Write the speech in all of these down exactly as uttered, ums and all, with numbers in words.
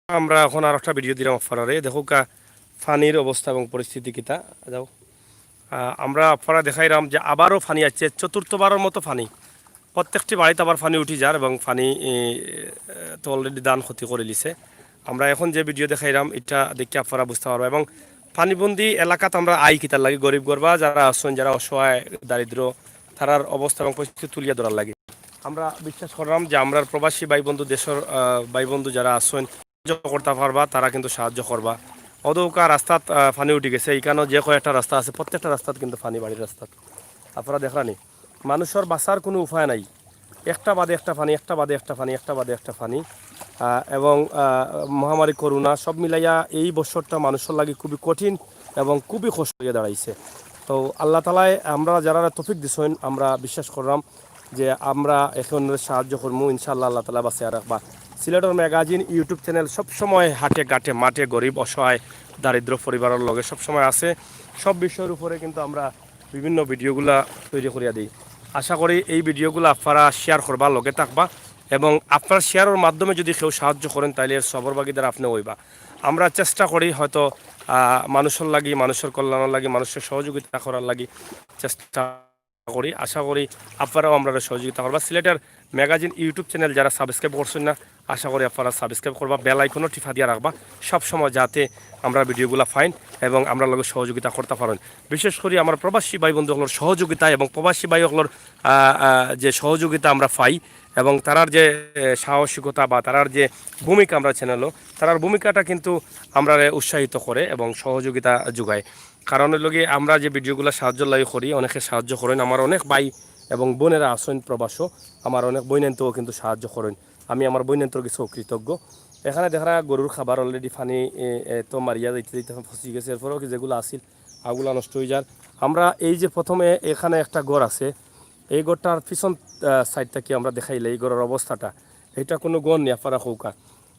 আমরা এখন আর একটা ভিডিও দিলাম আপনারারে, দেখউক্কা পানির অবস্থা এবং পরিস্থিতি কিতা। যাও, আহ, আমরা আপনারারে দেখাইরাম যে আবারও পানি আছে, চতুর্থবারের মতো পানি। প্রত্যেকটি বাড়িত আবার পানি উঠি যার এবং পানি, এ, তো অলরেডি ধান ক্ষতি করিলিছে। আমরা এখন যে ভিডিও দেখাইরাম, ইটা দেখি আপনারা বুঝতা পারবা। এবং পানিবন্দী এলাকাত আমরা আই কিতার লাগি, গরিব গরবা যারা আছইন, যারা অসহায়, দারিদ্র, তারার অবস্থা এবং পরিস্থিতি তুলিয়া ধরার লাগি। আমরা বিশ্বাস কররাম যে আমরার প্রবাসী ভাই বন্ধু, দেশর, আহ, ভাই বন্ধু যারা আছইন, সাহায্য করতা পারবা, তারা কিন্তু সাহায্য করবা। অদৌকা রাস্তাত, আহ, পানি উঠি গেছে, ইখানো যে কয়েকটা রাস্তা আছে, প্রত্যেকটা রাস্তাত কিন্তু পানি, বাড়ির রাস্তাত। আপনারা দেখরানি, মানুষর বাঁচার কুনু উপায় নাই। একটা বাদে একটা পানি, একটা বাদে একটা পানি, একটা বাদে একটা পানি। আহ, এবং, আহ, মহামারী করোনা সব মিলাইয়া এই বছরটা মানুষর লাগি খুবই কঠিন এবং খুবই কষ্ট অইয়া দাঁড়াইছে। তো আল্লাহ তাআলায় আমরা যারারে তৌফিক দিছইন, আমরা বিশ্বাস কররাম যে আমরা একে অন্যরে সাহায্য করমু, ইনশাআল্লাহ আল্লাহ তাআলা বাঁচাইয়া রাখবা। সিলেটর ম্যাগাজিন YouTube চ্যানেল সবসময় হাটে ঘাটে মাঠে গরিব অসহায় দারিদ্র পরিবারর লগে সবসময় আছে। সব বিষয়র উপরে কিন্তু আমরা বিভিন্ন ভিডিওগুলা তৈরি করিয়া দেই। আশা করি এই ভিডিওগুলা আপনারা শেয়ার করবা, লগে থাকবা, এবং আপনার শেয়ারর মাধ্যমে যদি কেউ সাহায্য করেন, তাইলে এর সবর ভাগিদার আপনি অইবা। আমরা চেষ্টা করি হয়তো, আহ, মানুষর লাগি, মানুষর কল্যাণর লাগি, মানুষর সহযোগিতা করার লাগি চেষ্টা করি। আশা করি আপনারাও আমরারে সহযোগিতা করবা। সিলেটের ম্যাগাজিন YouTube চ্যানেল যারা সাবস্ক্রাইব করছইন না, আশা করি আপনারা সাবস্ক্রাইব করবা, বেল আইকনও টিপা দিয়া রাখবা সব সময়, যাতে আমরা ভিডিওগুলা পাইন এবং আমরার লগে সহযোগিতা করতা পারইন। বিশেষ করি আমার প্রবাসী ভাই বন্ধু অকলর সহযোগিতা এবং প্রবাসী ভাই অকলর, আহ, আহ, যে সহযোগিতা আমরা পাই এবং তারার যে, এ, সাহসিকতা বা তারার যে ভূমিকা আমরা চ্যানেলও, তারার ভূমিকাটা কিন্তু আমরারে উৎসাহিত করে এবং সহযোগিতা যোগায়। কারণ অইলো গিয়া আমরা যে ভিডিওগুলা সাহায্যর লাগি করি, অনেকে সাহায্য করইন। আমার অনেক ভাই এবং বোনেরা আছইন প্রবাসও, আমার অনেক বইনাইন্তও কিন্তু সাহায্য করইন। আমি আমার বইনাইন্তর গেছে কৃতজ্ঞ। এখানে দেখরা গরুর খাবার already পানি, এ, এ, তো মারিয়া যাইতে যাইতে পচি গেছে, এরপরেও কি যেগুলা আছিল, অগুলা নষ্ট অই যার। আমরা এই যে প্রথমে এখানে একটা ঘর আছে, এই ঘরটার পিছন, আহ, সাইড থাকি আমরা দেখাইলে এই ঘরর অবস্থাটা, এটা কুনু ঘর নি, আপনারা কউক্কা।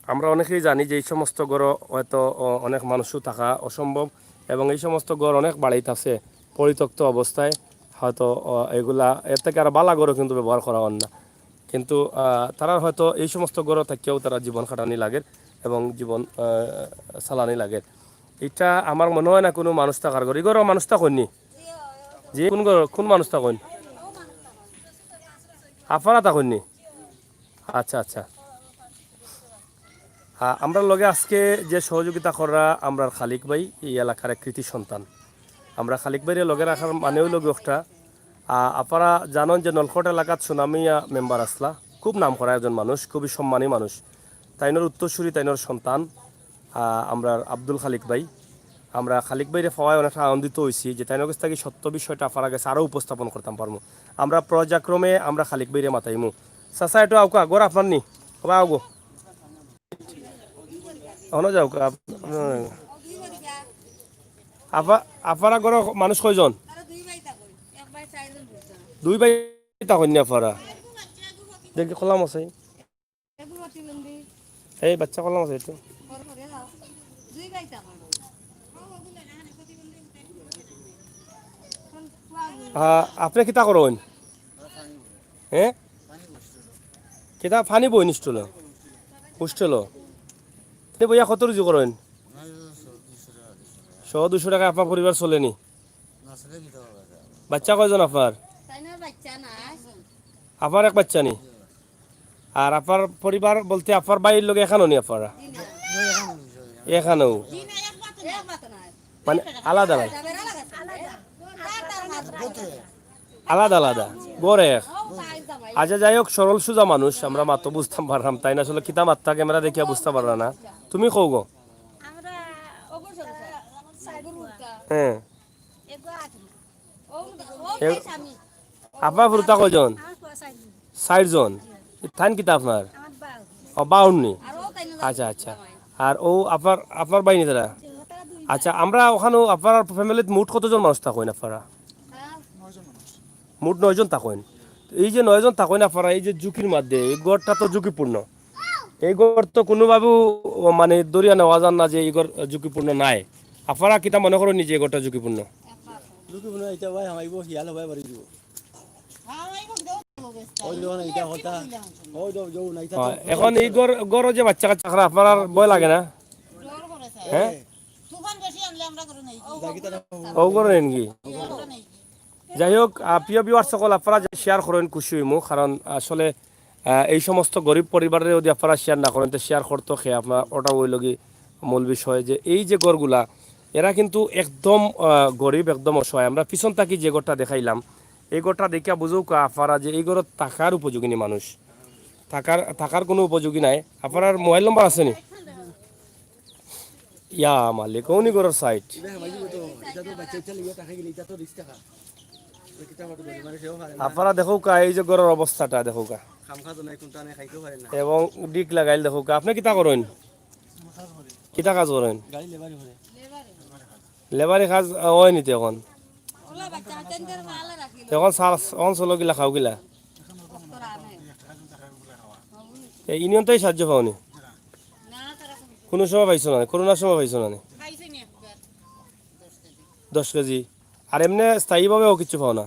আমরা অনেকেই জানি যে এই সমস্ত ঘর হয়তো, অ-, অনেক মানুষও থাকা অসম্ভব, এবং এই সমস্ত ঘর অনেক বাড়িত আছে পরিত্যক্ত অবস্থায়, হয়তো, অ, এগুলা এর থাকি আরো ভালা ঘরও কিন্তু ব্যবহার করা অর না। কিন্তু, আহ, তারার হয়তো এই সমস্ত ঘরও থাকিয়াও তারা জীবন কাটানি লাগের এবং জীবন, আহ, চালানি লাগের। এটা আমার মনে হয় না কুনু মানুষ থাকার ঘর। ই ঘরো মানুষ থাকইন নি? জি, কুন ঘর, কুন মানুষ থাকইন? আপনারা থাকইন নি? আচ্ছা, আচ্ছা। আ, আমরার লগে আজকে যে সহযোগিতা কররা আমরার খালিক ভাই, এই এলাকার এক কৃতি সন্তান। আমরা খালিক ভাইরে লগে রাখার মানেও লগে একটা, আ, আপনারা জানইন যে নলকট এলাকাত সুনামিয়া মেম্বার আছলা, খুব নাম করা একজন মানুষ, খুবই সম্মানী মানুষ। তাইনর উত্তরসূরি, তাইনর সন্তান, আ, আমরার আব্দুল খালিক ভাই। আমরা খালিক ভাইরে পাওয়ায় অনেকটা আনন্দিত অইছি যে তাইনর গেছ থাকি সত্য বিষয়টা আপনারার গেছে আরও উপস্থাপন করতাম পারমু। আমরা পর্যায়ক্রমে আমরা খালিক ভাইরে মাতাইমু। চাচা, একটু আউক্কা, ঘর আপনার নি? বাবা, আউগো। অনো যাউক্কা, আপ-, আপা-, আপনারার ঘরো মানুষ কয়জন? দুই ভাই থাকইন নি আপনারা? দেখি, কলাম আছে। এই বাচ্চা কলাম আছে একটু। আ, আপনে কিতা করইন? হ্যাঁ? কিতা পানি বইন হোস্টেলো? হোস্টেলো। আপনে বইয়া কত রুজি করইন? শ দুইশ টেকায় আপনার পরিবার চলে নি? বাচ্চা কয়জন আপনার? আপনার এক বাচ্চা নি? আর আপনার পরিবার বলতে আপনার ভাইর লগে এখানো নি আপনারা? এখানো। মানে আলাদা আলাদা? আলাদা আলাদা। ঘর এক। আচ্ছা, যাই হোক, সরল সুজা মানুষ, আমরা মাতো বুঝতাম পাররাম, তাইন আসলে কিতা মাততা ক্যামেরা দেখিয়া বুঝতা পাররা না। তুমি কও গো। হ্যাঁ। এ-, আপনার ফুরুতা কয়জন? চাইরজন। তাইন কিতা আপনার? ও, বাউন্নি। আচ্ছা, আচ্ছা। আর ও আপনার, আপনার ভাই নি তারা? আচ্ছা, আমরা ওখানো আপনার ফ্যামিলিত মোট কতজন মানুষ থাকইন আপনারা? মোট নয়জন থাকইন। এই যে নয়জন থাকইন আপনারা, এই যে ঝুঁকির মধ্যে, এই ঘরটা তো ঝুঁকিপূর্ণ। এই ঘর তো কোনোভাবেও, মানে, ধরিয়া নেওয়া যার না যে এই ঘর ঝুঁকিপূর্ণ নায়। আপনারা কিতা মনে করইন নি যে এই ঘরটা ঝুঁকিপূর্ণ? ঝুঁকিপূর্ণ, এটা ভাই হামাইবো, হিয়াল ভাই বাড়ি দিব। ওই দেখো না, এটা হতা। ওই দেখো, যাও না, এটা তো হয়, এখন এই ঘর, ঘরো যে বাচ্চা কাচ্চা খারা, আপনার আর ভয় লাগে না? হ্যাঁ? তুফান বেশি আনলে আমরা ঘরে নেই। ও ঘরে নেই নাকি? আমরা নেই। যাই হোক, আহ, প্রিয় ভিউয়ার্স সকল, আপনারা যে শেয়ার করেন খুশি হইমু, কারণ আসলে, আহ, এই সমস্ত গরিব পরিবারের যদি আপনারা শেয়ার না করেন, তো শেয়ার করতো খে আপনার, ওটা হইল কি মূল বিষয় যে এই যে ঘরগুলা, এরা কিন্তু একদম, আহ, গরিব, একদম অসহায়। আমরা পিছন থাকি যে ঘরটা দেখাইলাম, এই ঘরটা দেখিয়া বুঝুক আপনারা যে এই ঘরত থাকার উপযোগী নি মানুষ, থাকার, থাকার কোনো উপযোগী নাই। আপনার মোবাইল নম্বর আছে নি? ইয়া মালিক, কোন ঘরর সাইট? আপনারা দেখো কা, এই যে ঘরর অবস্থাটা দেখো কা। এবং ডিক লাগাইল দেখো কা। আপনি কিতা করেন? কিতা কাজ করেন? লেবারি কাজ, আহ, হয় নি তো এখন? এখন সার, এখন চলো গিলা, খাও গিলা। এই ইউনিয়ন তাই সাহায্য পাওনি? কোনো সময় পাইছো না, করোনার সময় পাইছো না নি? দশ কেজি। আর এমনি স্থায়ীভাবেও কিছু পাও না?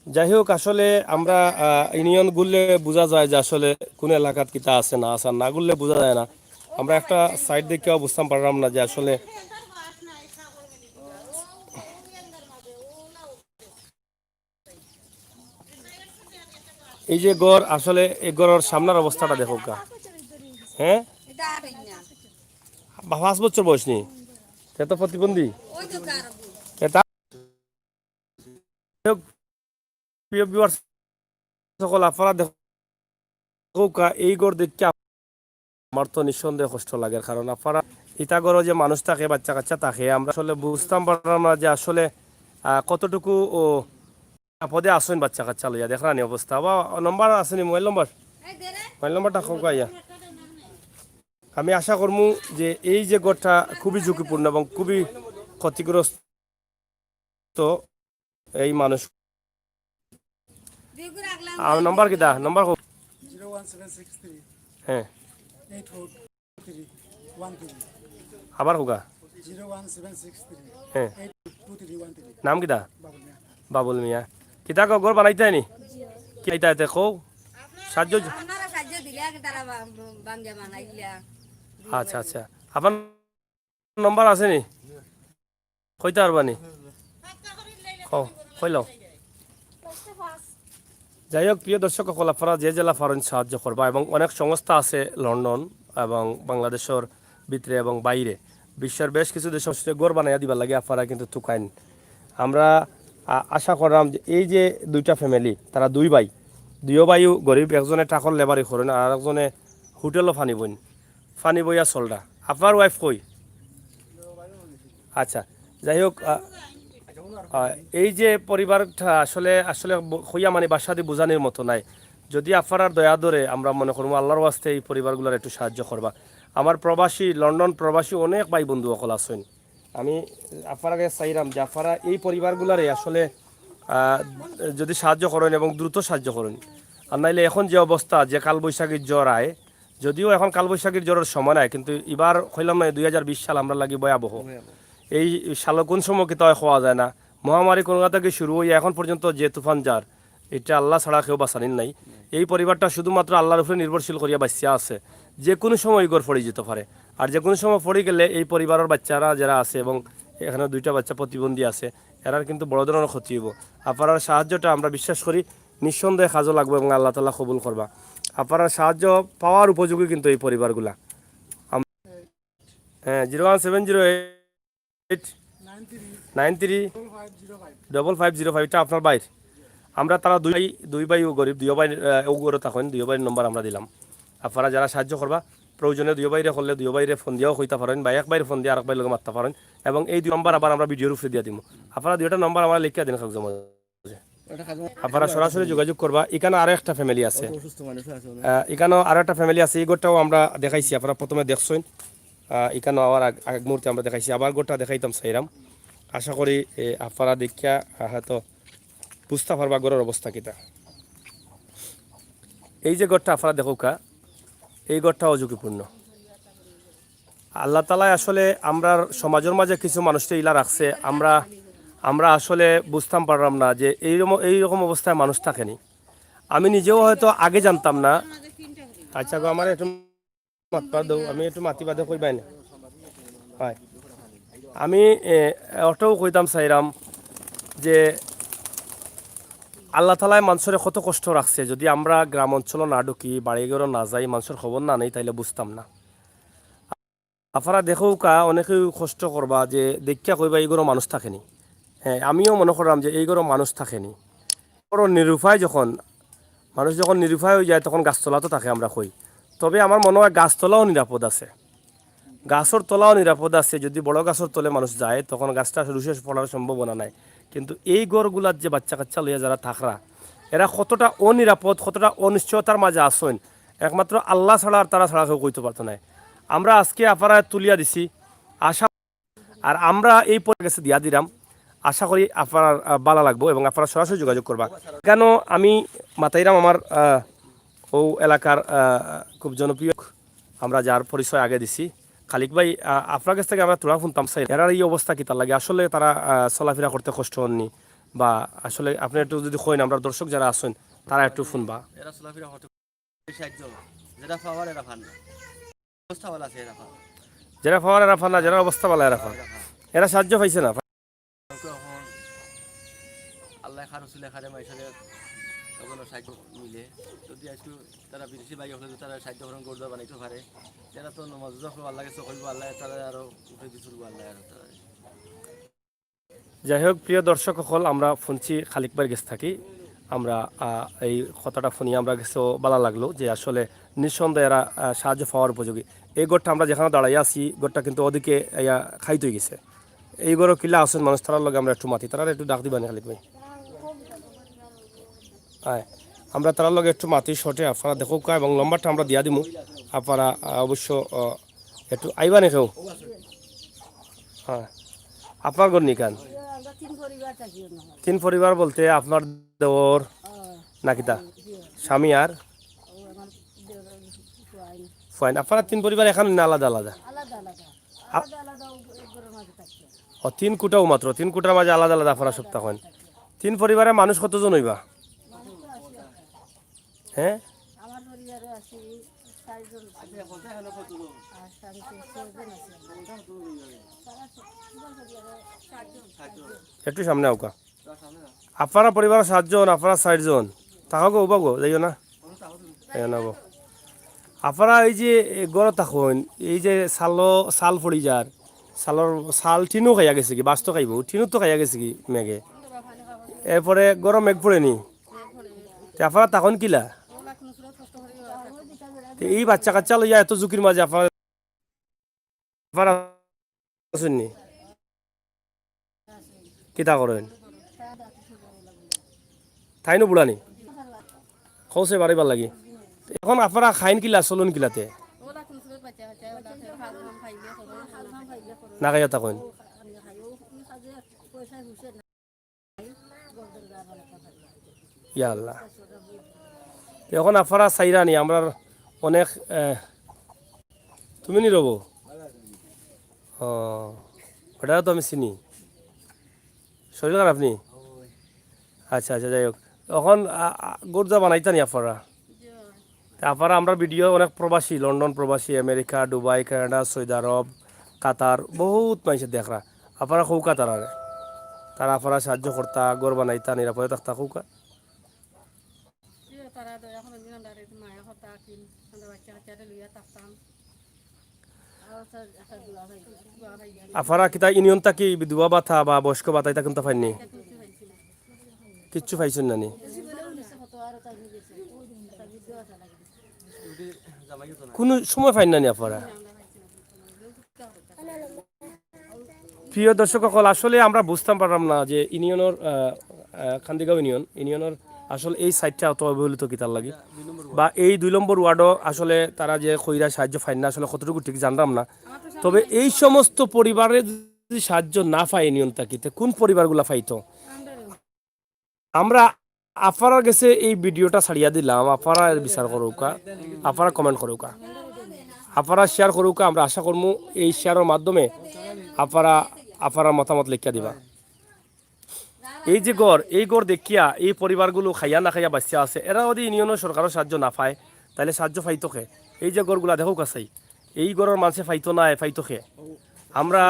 যাই হোক, আসলে আমরা, আহ, ইউনিয়ন ঘুরলে বোঝা যায় যে আসলে কোন এলাকাত কিতা আছে না আছে, আর না ঘুরলে বোঝা যায় না। আমরা একটা সাইট দেখিয়াও বুঝতাম পারলাম না যে আসলে এই যে ঘর, আসলে এই ঘরর সামনের অবস্থাটা দেখো কা। হ্যাঁ, বা-, পাঁচ বছর বয়স নি, তে তো প্রতিবন্ধী। এটা প্রিয় ভিউয়ার্স সকল, আপনারা দেখো কা, এই ঘর দেখিয়া আমার তো নিঃসন্দেহে কষ্ট লাগে, কারণ আপনারা ইতা ঘরো যে মানুষ থাকে, বাচ্চা কাচ্চা থাকে, আমরা আসলে বুঝতাম পারলাম না যে আসলে, আহ, কতটুকু ও আপদে আসইন বাচ্চা কাচ্চা লইয়া। দেখরানি অবস্থা, বা নম্বর আছে নি, মোবাইল নম্বর? মোবাইল নম্বরটা হোক আইয়া। আমি আশা করমু যে এই যে ঘরটা খুবই ঝুঁকিপূর্ণ এবং খুবই ক্ষতিগ্রস্ত এই মানুষ। আর নম্বর কিতা? নম্বর হোক। Zero one seven six three হ্যাঁ। Eight four three one three. আবার হোকা। Zero one seven six three হ্যাঁ। Eight two three one three. নাম কিতা? বাবুল মিয়া। বাবুল মিয়া। কিতা কও, ঘর বানাইতে নি? কি আইতা আইতে কও? সাহায্য? আপনারা সাহায্য দিলে আগে তারা বা-, বাঙ্গা বানাইলা। আচ্ছা, আচ্ছা। আপনার নম্বর আছে নি? কইতা পারবা নি? কও, কইলাও। যাই হোক, প্রিয় দর্শক সকল, আপনারা যে যেলা পারইন সাহায্য করবা, এবং অনেক সংস্থা আছে লন্ডন এবং বাংলাদেশর ভিতরে এবং বাইরে, বিশ্বের বেশ কিছু দেশে ঘর বানাইয়া দিবার লাগি আপনারা কিন্তু তুকাইন। আমরা, আ-, আশা করলাম যে এই যে দুইটা ফ্যামিলি, তারা দুই ভাই, দুইও ভাইও গরিব, একজনে ট্রাকর লেবারি করইন আর আরেকজনে হোটেলও পানি বইন, পানি বইয়া চলরা। আপনার ওয়াইফ কই? আচ্ছা, যাই হোক, আ, আ, এই যে পরিবারটা আসলে, আসলে ব-, কইয়া মানে ভাষা দি বুঝানির মতো নাই। যদি আপনারার দয়া ধরে, আমরা মনে করমু আল্লাহর ওয়াস্তে এই পরিবারগুলার একটু সাহায্য করবা। আমার প্রবাসী, লন্ডন প্রবাসী অনেক ভাই বন্ধু অকল আছইন। আমি আপনারারে চাইরাম যে আপনারা এই পরিবারগুলারে আসলে, আ, যদি সাহায্য করইন এবং দ্রুত সাহায্য করইন, আর নাইলে এখন যে অবস্থা, যে কালবৈশাখীর ঝড় আয়, যদিও এখন কালবৈশাখীর ঝড়র সময় নাই, কিন্তু ইবার কইলাম না, দুই হাজার বিশ সাল আমরার লাগি ভয়াবহ। ভয়াবহ। এই সালো কোন সময় কিতা অয় কওয়া যায় না। মহামারী করোনা থাকি শুরু অইয়া এখন পর্যন্ত যে তুফান যার, ইটা আল্লাহ ছাড়া কেউ বাচানির নাই। এই পরিবারটা শুধুমাত্র আল্লাহর উপরে নির্ভরশীল করিয়া বাচিয়া আছে। যে কুনু সময় ই ঘর পড়ি যেতে পারে। আর যে কুনু সময় পড়ি গেলে এই পরিবারর বাচ্চারা যেরা আছে এবং এখানো দুইটা বাচ্চা প্রতিবন্ধী আছে, এরার কিন্তু বড় ধরনের ক্ষতি অইবো। আপনারার সাহায্যটা আমরা বিশ্বাস করি নিঃসন্দেহে কাজো লাগবো এবং আল্লাহ তাআলা কবুল করবা। আপনারার সাহায্য পাওয়ার উপযোগী কিন্তু এই পরিবারগুলা। আম-, হ্যাঁ, zero one seven zero eight nine three double five zero five, ইটা আপনার ভাইর। আমরা তারা দুই ভাই, দুই ভাইও গরিব, দুইও ভাই, আহ, ও ঘরো থাকইন, দুইও ভাইর নম্বর আমরা দিলাম। আপনারা যারা সাহায্য করবা, প্রয়োজনে দুইও ভাইরে করলে দুইও ভাইরে ফোন দিয়াও কইতা পারইন, বা এক ভাইরে ফোন দিয়া আরেক ভাইর লগে মাততা পারইন। এবং এই দুই নম্বর আবার আমরা ভিডিওর উপরে দিয়া দিমু। আপনারা দুইটা নম্বর আমরা লেখিয়া দিন কাগজর মাঝে। আপনারা সরাসরি যোগাযোগ করবা। ইখানো আরো একটা ফ্যামিলি আছে। অত অসুস্থ মানুষ আছে ওনার। আহ, ইখানো আরো একটা ফ্যামিলি আছে, এই ঘরটাও আমরা দেখাইছি, আপনারা প্রথমে দেখছইন। আহ, ইখানো আবার আগ-, আগ মুহূর্তে আমরা দেখাইছি, আবার ঘরটা দেখাইতাম চাইরাম। আশা করি, এ, আপনারা দেখিয়া, আহ, হয়তো বুঝতা পারবা ঘরর অবস্থা কিতা। এই যে ঘরটা আপনারা দেখউক্কা, এই ঘরটাও ঝুঁকিপূর্ণ। আল্লাহ তাআলায় আসলে আমরার সমাজর মাঝে কিছু মানুষরে ইলা রাখছে, আমরা, আমরা আসলে বুঝতাম পারলাম না যে এইরম-, এইরকম অবস্থায় মানুষ থাকে নি। আমি নিজেও হয়তো আগে জানতাম না। আচ্ছা গো, আমার একটু মাতবার দেও, আমি একটু মাতি বাদে কইবায় না। হয়। আমি, এ, অটাও কইতাম চাইরাম যে আল্লাহ তাআলায় মানষরে কত কষ্ট রাখছে, যদি আমরা গ্রাম অঞ্চলো না ঢুকি, বাড়ি ঘরো না যাই, মানষর খবর না নেই, তাইলে বুঝতাম না। আফারা দেখউক্কা, অনেকেউ কষ্ট করবা যে দেখিয়া কইবা, "এই ঘরো মানুষ থাকেনি।" হ্যাঁ, আমিও মনো কররাম যে এই ঘরো মানুষ থাকেনি। বড় নিরুপায় যখন, মানুষ যখন নিরুপায় অইযায়, তখন গাছতলাত থাকে আমরা কই। তবে আমার মনো অয় গাছতলাও নিরাপদ আছে, গাছর তলাও নিরাপদ আছে। যদি বড় গাছর তলে মানুষ যায়, তখন গাছটা রুশে পড়ার সম্ভাবনা নাই। কিন্তু এই ঘরগুলাত যে বাচ্চা-কাচ্চা লইয়া যারা থাকরা, এরা কতটা অনিরাপদ, কতটা অনিশ্চয়তার মাঝে আছইন, একমাত্র আল্লাহ ছাড়া আর তারা ছাড়া কেউ কইতো পারতো নায়। আমরা আজকে আফারায় তুলিয়া দিছি, আশা, আর আমরা এই পরে গেছে দিয়া দিরাম, আশা করি আফারার, আহ, বালা লাগবো এবং আফারা সরাসরি যোগাযোগ করবা। কেন আমি মাতাইরাম আমার, আহ, ও এলাকার, আহ, খুব জনপ্রিয়, আমরা যার পরিচয় আগে দিছি, খালিক ভাই, আহ, আফারার গেছ থাকি আমরা থুড়া হুনতাম চাই, এরার এই অবস্থা কিতার লাগি? আসলে তারা, আহ, চলাফিরা করতে কষ্ট অইননি? বা আসলে আপনে একটু যদি কইন, আমরা দর্শক যারা আছইন, তারা একটু হুনবা। এরা চলাফিরা করতে সাহায্য, যেরা পাওয়ার এরা পার না। অবস্থা ভালা আছে এরা পার। যেরা পাওয়ার এরা পার না, যেরার অবস্থা ভালা এরা পার। এরা পার। এরা সাহায্য পাইছে না। কিন্তু এখন আল্লাহ খার উসিলে খারে মাইশারে তখন সাহায্য মিলে। যদি আজকে তারা বিদেশি ভাই হলে তারা সাহায্য করেন, গরু বানাইতে পারে। এরা তো নমাজ রোজা করবো, আল্লাহ গেছে কইবো, আল্লাহ তারা আরো উপরে দিয়ে তুলবো, আল্লাহ আরো তারা। যাই হোক, প্রিয় দর্শক অকল, আমরা হুনছি খালিক ভাইর গেছ থাকি, আমরা, আহ, এই কথাটা হুনিয়া আমরার গেছেও বালা লাগলো যে আসলে নিঃসন্দেহে এরা, আহ, সাহায্য পাওয়ার উপযোগী। এই ঘরটা আমরা যেখানো দাঁড়াইয়া আছি, ঘরটা কিন্তু ওদিকে ইয়া খাইত অইগেছে। এই ঘরো কিলা আছইন মানুষ, তারার লগে আমরা একটু মাতি, তারারে একটু ডাক দিবা নি খালিক ভাই? আয়, আমরা তারার লগে একটু মাতি শর্টে, আফারা দেখউক্কা এবং নম্বরটা আমরা দিয়া দিমু। আফারা, আহ, অবশ্য, আহ, একটু আইবা নি কেউ? হ্যাঁ, আফার ঘর নি কান? আমরা তিন পরিবার থাকি অনো। তিন পরিবার বলতে আপনার দেওর ও, না কিতা? জি। স্বামী আর ও, আমার দেওর ফুয়াইন। ফুয়াইন। আফারা তিন পরিবার এখান না আলাদা আলাদা? আলাদা আলাদা। আ- আলাদা আলাদা ও এক ঘরর মাঝে থাকি। ও, তিন কুটাও মাত্র, তিন কুটার মাঝে আলাদা আলাদা আফারা সব থাকইন। তিন পরিবারে মানুষ কতজন অইবা? মানুষ তো আছি আপনার। হ্যাঁ? আমার পরিবারও আছি চারজন। আর স্বামী তো ছয়জন আছে। তারা সব, সবার পরিবারে চারজন। একটু সামনে আউক্কা। আফারা পরিবারো সাতজন, আফারা চাইরজন। থাকো গো, উবা গো, যাইও না। যাইও না গো। আফারা এই যে, এ, ঘরো থাকইন, এই যে চালো, চাল পড়ি যার, চালর, চাল টিনু খাইয়া গেছে কি, বাঁশ তো খাইবো, টিনু তো খাইয়া গেছে কি মেঘে। এরপরে ঘরো মেঘ পড়েনি। তে আফারা থাকইন কিলা? তে এই বাচ্চা কাচ্চা লইয়া এত ঝুঁকির মাঝে আফারা আফারা আছইন নি? কিতা করইন? তাইনও বুড়া নি? কওছে বাড়াইবার লাগি। এখন আফারা খাইন কিলা, চলইন কিলাতে? না খাইয়া থাকইন। ইয়া আল্লাহ। এখন আফারা চাইরা নি, আমরার অনেক, এ, তুমি নি রবো? ও, ওটাও তো আমি চিনি। শরীর খারাপ নি? আচ্ছা, আচ্ছা, যাই হোক। এখন, আ, আ, গরু যা বানাইতা নি আফারা? তে আফারা আমরার ভিডিও অনেক প্রবাসী, লন্ডন প্রবাসী, আমেরিকা, দুবাই, কানাডা, সৌদি আরব, কাতার, বহুত মাইনষে দেখরা। আফারা কউক্কা তারারে। তারা আফারা সাহায্য করতা, ঘর বানাইতা, নিরাপদে থাকতা, কউক্কা। জি, তারা দয়া করে দিন, আমরা একটু মায়া করতা, কি, আমরা বাচ্চা কাচ্চারে লইয়া থাকতাম। আফারা কিতা ইউনিয়ন থাকি বিধবা ভাতা বা বয়স্ক ভাতা ইতা কুনতা পাইন নি? কিচ্ছু পাইছইন না নি? কুনু সময় পাইন না নি আফারা? প্রিয় দর্শক অকল, আসলে আমরা বুঝতাম পারলাম না যে ইউনিয়নর, আহ, আহ, কান্দিগাঁও ইউনিয়ন, ইউনিয়নর আসলে এই সাইডটা অত অবহেলিত কিতার লাগি, বা এই দুই নম্বর ওয়ার্ডও আসলে তারা যে কইরা সাহায্য পাইন না, আসলে কতটুকু ঠিক জানলাম না। তবে এই সমস্ত পরিবারে যদি সাহায্য না পায় ইউনিয়ন থাকি, তে কোন পরিবারগুলা পাইতো? আমরা আফারার গেছে এই ভিডিওটা ছাড়িয়া দিলাম, আফারা এর বিচার করউক্কা, আফারা comment করউক্কা, আফারা share করউক্কা। আমরা আশা করমু এই shareর মাধ্যমে আফারা, আফারার মতামত লেখিয়া দিবা। এই যে ঘর, এই ঘর দেখিয়া এই পরিবারগুলো খাইয়া না খাইয়া বাঁচিয়া আছে, এরা যদি ইউনিয়নর সরকারর সাহায্য না পায়, তাইলে সাহায্য পাইতো কে? এই যে ঘরগুলা দেখউক্কা চাই, এই ঘরর মানষে পাইতো না, এ পাইতো কে? আমরা,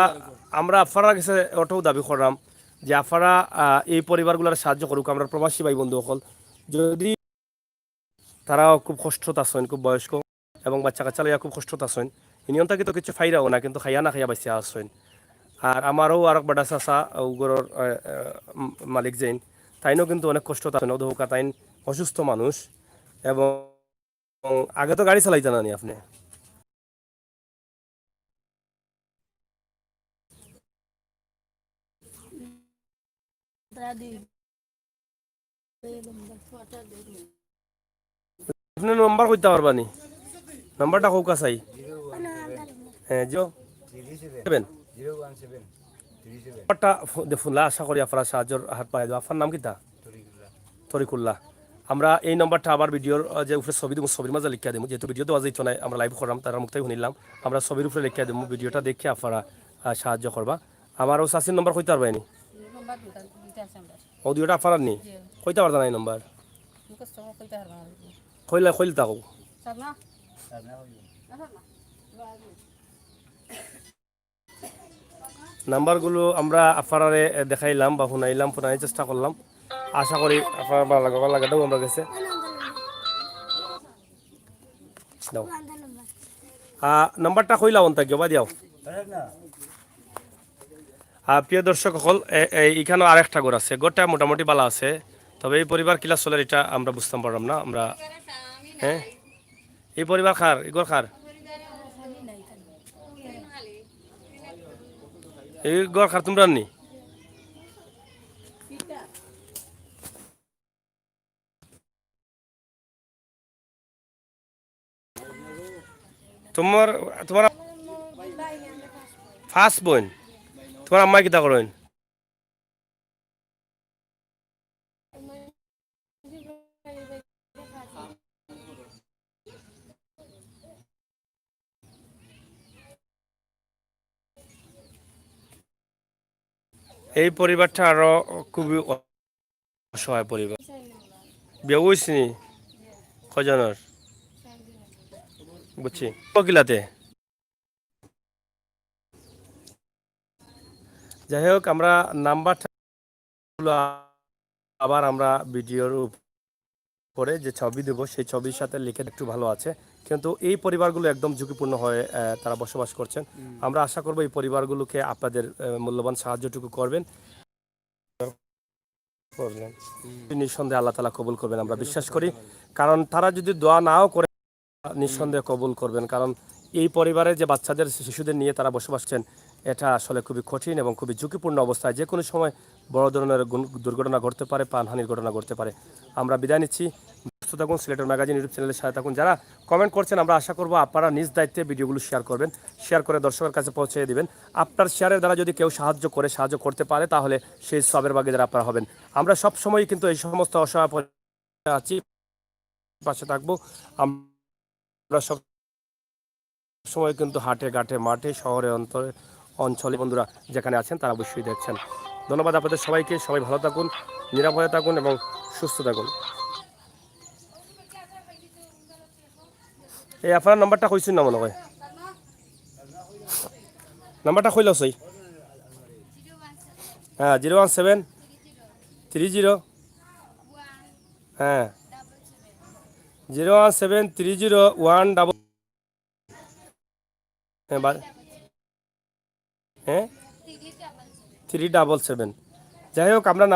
আমরা আফারার গেছে অটাউ দাবি কররাম যে আফারা, আহ, এই পরিবারগুলার সাহায্য করউক্কা, আমরার প্রবাসী ভাই বন্ধু অকল। যদি তারাও খুব কষ্টত আছইন, খুব বয়স্ক এবং বাচ্চা কাচ্চা লইয়া খুব কষ্টত আছইন। ইউনিয়ন থাকি তো কিছু পাইরাও না, কিন্তু খাইয়া না খাইয়া বাঁচিয়া আছইন। আর আমারও আরক বেটা চাচা, ও ঘরর, আহ, আহ, মালিক যেইন, তাইনও কিন্তু অনেক কষ্টত আছইন। ও দেখউক্কা তাইন অসুস্থ মানুষ এবং আগে তো গাড়ি চালাইতা না নি আপনে? আপনে নম্বর কইতা পারবা নি? নম্বরটা কউক্কা চাই। হ্যাঁ, জিরো সেভেন। নম্বরটা ফো-, দে ফোনলা, আশা করি আফারা সাহায্যর হাত বাড়াই দেবা। আফার নাম কিতা? তরিকুল্লাহ। আমরা এই নম্বরটা আবার ভিডিওর, আহ, যে উপরে ছবি দিমু, ছবির মাঝে লেখিয়া দিমু, যেহেতু ভিডিও দেওয়া যাইতো না, আমরা লাইভ কররাম, তারার মুখ থাকি হুনিলাম, আমরা ছবির উপরে লেখিয়া দিমু, ভিডিওটা দেখিয়া আফারা, আহ, সাহায্য করবা। আমার ও চাচির নম্বর কইতা পারবা নি? নম্বর দুইটা, দুইটা আছে আমার। ও দুইটা আফারার নি? জি। কইতা পারতা না এই নম্বর? মুখস্থ কইতা পারবা না। কইলা, কইলা তাকো। স্যার না? স্যার না, কইও। নাম্বারগুলো আমরা আফারারে, এ, দেখাইলাম বা হুনাইলাম, হুনাইর চেষ্টা করলাম। আশা করি আফারার ভালা লাগবো, ভালা লাগবো আমরা গেছে। দাও। আ, নাম্বারটা কইলা অন্তা গিয়া বা দিয়াও। আ, প্রিয় দর্শক অকল, এ, এ, ইখানো আরেকটা ঘর আছে। ঘরটা মোটামুটি ভালা আছে। তবে এই পরিবার কিলা চলের ইটা আমরা বুঝতাম পারলাম না। আমরা, হ্যাঁ? এই পরিবার কার? এই ঘর কার? এই ঘর কার তুমরার নি? তুমার, তুমার ফার্স্ট বইন, তুমার আম্মায় কিতা করইন? এই পরিবারটা আরো খুবই অসহায় পরিবার। বিয়া অইছে নি? কয়জনর? বুঝছি। কিলাতে? যাই হোক, আমরা নাম্বারটা আবার আমরা ভিডিওর উপরে যে ছবি দেব, সেই ছবির সাথে লিখে একটু ভালো আছে, কিন্তু এই পরিবারগুলো একদম ঝুঁকিপূর্ণ হয়ে, আহ, তারা বসবাস করছেন। আমরা আশা করব এই পরিবারগুলোকে আপনাদের, আহ, মূল্যবান সাহায্যটুকু করবেন। করবেন। নিঃসন্দেহে আল্লাহ তাআলা কবুল করবেন, আমরা বিশ্বাস করি। কারণ তারা যদি দোয়া নাও করে, নিঃসন্দেহে কবুল করবেন। কারণ এই পরিবারে যে বাচ্চাদের, শিশুদের নিয়ে তারা বসবাস করছেন, এটা আসলে খুবই কঠিন এবং খুবই ঝুঁকিপূর্ণ অবস্থায়। যে কোনো সময় বড় ধরনের গুন-, দুর্ঘটনা ঘটতে পারে, প্রাণহানির ঘটনা ঘটতে পারে। আমরা বিদায় নিচ্ছি। সুস্থ থাকুন, সিলেটের ম্যাগাজিন YouTube চ্যানেলের সাথে থাকুন। যারা কমেন্ট করছেন, আমরা আশা করব আপনারা নিজ দায়িত্বে ভিডিওগুলো শেয়ার করবেন, শেয়ার করে দর্শকের কাছে পৌঁছে দিবেন। আপনার শেয়ারের দ্বারা যদি কেউ সাহায্য করে, সাহায্য করতে পারে, তাহলে সেই সওয়াবের ভাগীদার আপনারা হবেন। আমরা সব সময় কিন্তু এই সমস্ত অসহায় পরি-, আছি, পাশে থাকবো। আমরা সব সময় কিন্তু হাটে ঘাটে মাঠে শহরে অন্তরে অঞ্চলে বন্ধুরা যেখানে আছেন তারা অবশ্যই দেখছেন। ধন্যবাদ আপনাদের সবাইকে, সবাই ভালো থাকুন, নিরাপদে থাকুন এবং সুস্থ থাকুন। এই আপনার নাম্বারটা কইছইন না মনে হয়, নাম্বারটা কইল সই। হ্যাঁ, zero one seven three zero, হ্যাঁ, zero one seven three zero one double, হ্যাঁ, বা-, হ্যাঁ, থ্রি ডাবল সেভেন। যাই হোক, আমরা